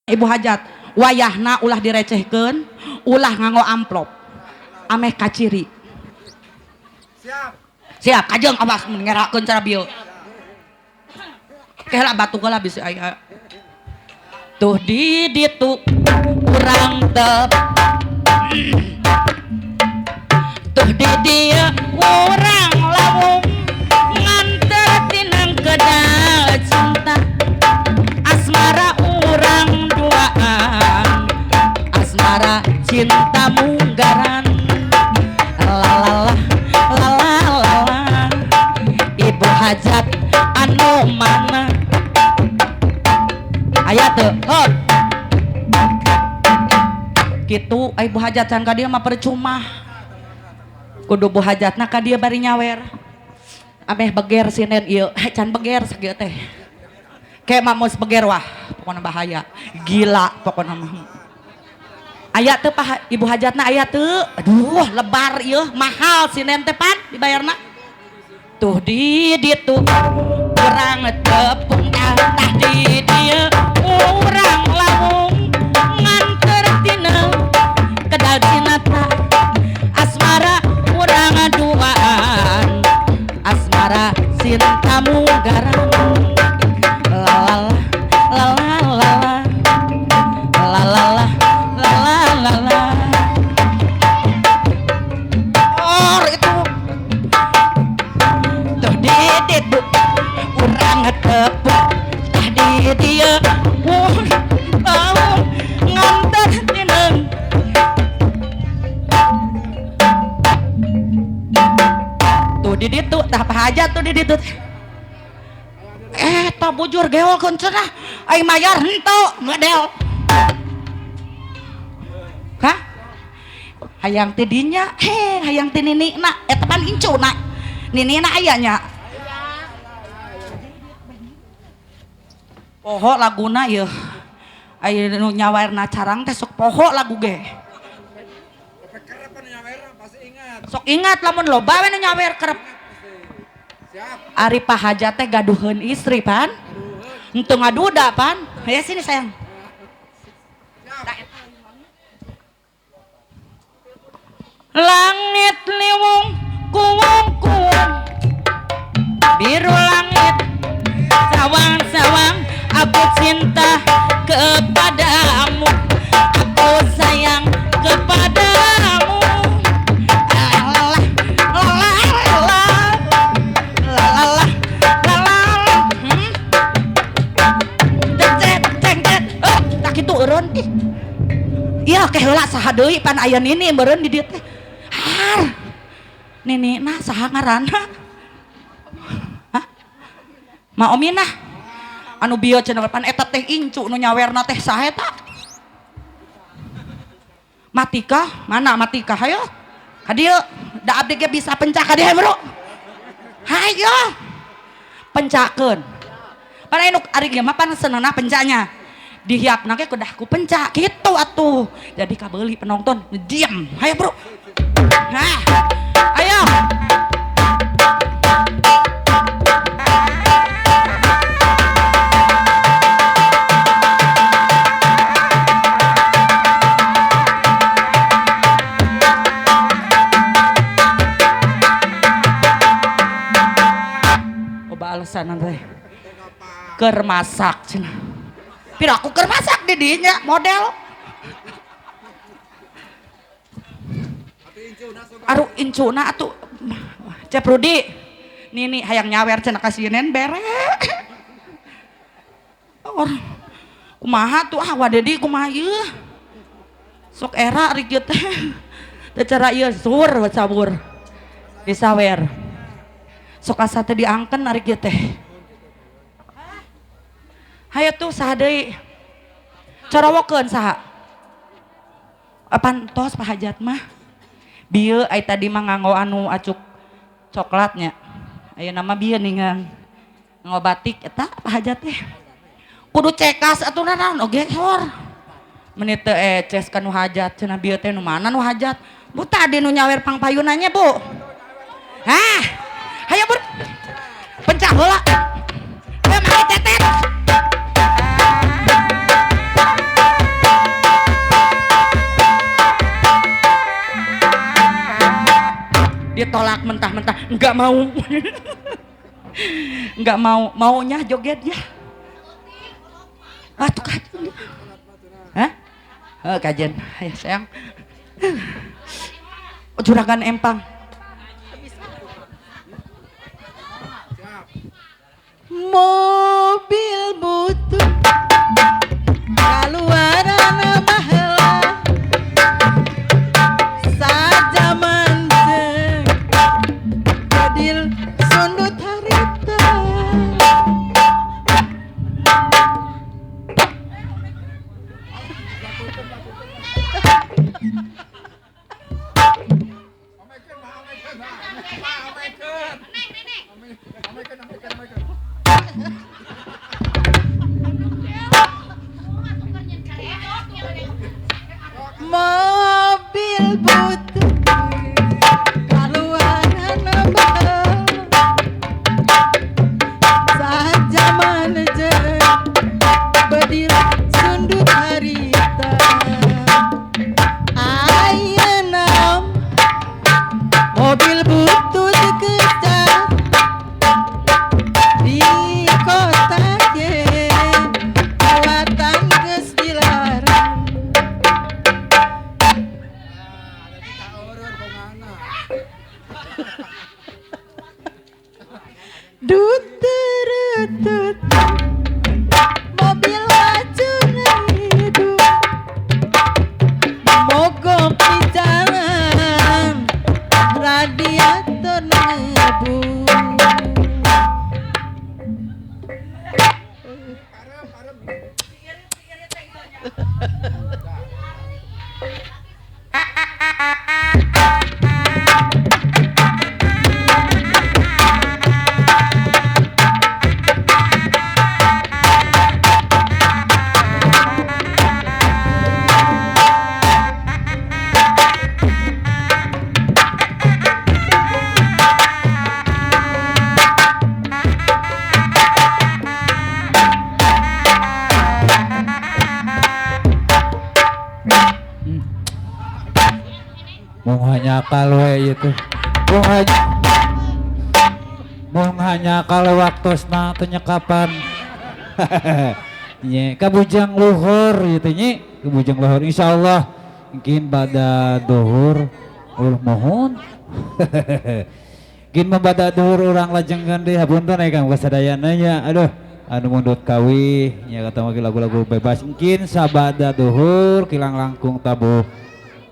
Ibu hajat wayahna ulah direcehkeun, ulah nganggo amplop. Ameh kaciri. Siap. Siap, kajeng awas mun ngerakeun cara bieu. Kela batu heula bisi aya. Tuh di ditu urang tep. Tuh di dieu urang lawung nganter tinang kedal cinta. Asmara urang duaan, asmara cinta munggaran. Lalalah lalalala ibu hajat anu mana aya teu hot kitu ibu hajat can ka dieu mah percuma kudu bu hajatna ka dieu bari nyawer ameh beger sinen ieu can beger sakieu teh kayak mamus beger wah pokona bahaya gila pokona mah aya teu Pak ibu hajatna aya teu aduh lebar ieu mahal sinen teh pan dibayarna tuh di ditu urang tepung tah di dieu urang lawung nganter tina kedal cinata asmara urang duaan asmara cinta munggaran la la la la la la la la la la or itu tuh di ditu urang tepung tah di dieu urang nganter tineng tuh di ditu tah apa aja tuh di ditu tah bujur geolkeun cenah aing mayar henteu model hah hayang ti dinya he hayang ti ninina eta pan incuna ninina aya nya poho laguna ieu aya nu nyawerna carang teh sok poho lagu ge sok ingat lamun loba we nu nyawer kerep. Ari Pak Hajat teh gaduheun istri pan henteu ngaduda pan ya sini sayang. Langit liwung kuwung kuwung biru langit sawang-sawang aku cinta kepadamu aku sayang kepadamu lalah lalah lalah lalah ceng ceng ceng tak kitu eureun ih ieu ke heula saha deui pan aya nini meureun di dieu teh har nini nah saha ngaranna hah Ma Ominah anu bieu cenah pan eta teh incu nu nyawerna teh saha eta Matika mana Matika hayo ka dieu da abdi ge bisa pencak ka dieu bro hayo pencakeun pan anu ari ge mah pan senengna pencaknya dihiapna ge kudah ku pencak kitu atuh jadi kabeuli penonton diam hayo bro nah ayo alasan teh keur masak cenah pira aku keur masak di dinya model aru incuna atuh Cep Rudi nini hayang nyawer cenah kasieun bere or kumaha tuh ah Wa Dedi kumaha ieu sok era ari kieu teh teu cara ieu sur sabur disawer sok asa teh diangken ari kieu teh hayo tuh saha deui corowokeun saha apan tos Pak Hajat mah bieu ai tadi mah nganggo anu acuk coklatnya ayeuna mah bieu ningan nganggo batik eta Pak Hajat teh kudu cekas atuh naon oge hor meuni teu eces ka nu hajat cenah bieu teh nu mana nu hajat bu tadi nu nyawer pangpayunannya bu hah hayo bur pencah heula hayo mari tetet. Ditolak mentah-mentah, enggak mau. Enggak mau, maunya joget ya. Ah tuh kajen. Hah? Oh, kajen. Ayo sayang. Juragan empang. Mobil butuh kaluaran baheula sajaman jeung bedil sundut harita. Mobil butuh kaluaran baheula sajaman jeung bedil sundut harita. Ayeuna mobil butuh dikejar di kota ge muatan geus dilarang. Duterutut mobil laju hidup mogok di jalan radiator ngebu. Mung hanya we itu. Mung hanya kalau waktosna teu nyekapan. Nye kabujang luhur gitu nye, kabujang luhur insyaallah mungkin pada duhur ulah mohon. Mungkin pada duhur urang lajengkeun deui hapunten aya Kang kasadayana nya. Aduh anu mundut kawih nya kata mah lagu-lagu bebas mungkin sabada duhur kilang langkung tabuh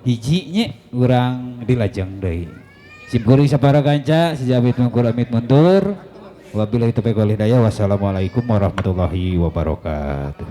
hiji nye urang dilajeng deui. Simkuring sapara kanca sejabit mungkur amit mundur. Wabillahi taufiq wal hidayah. Wassalamualaikum warahmatullahi wabarakatuh.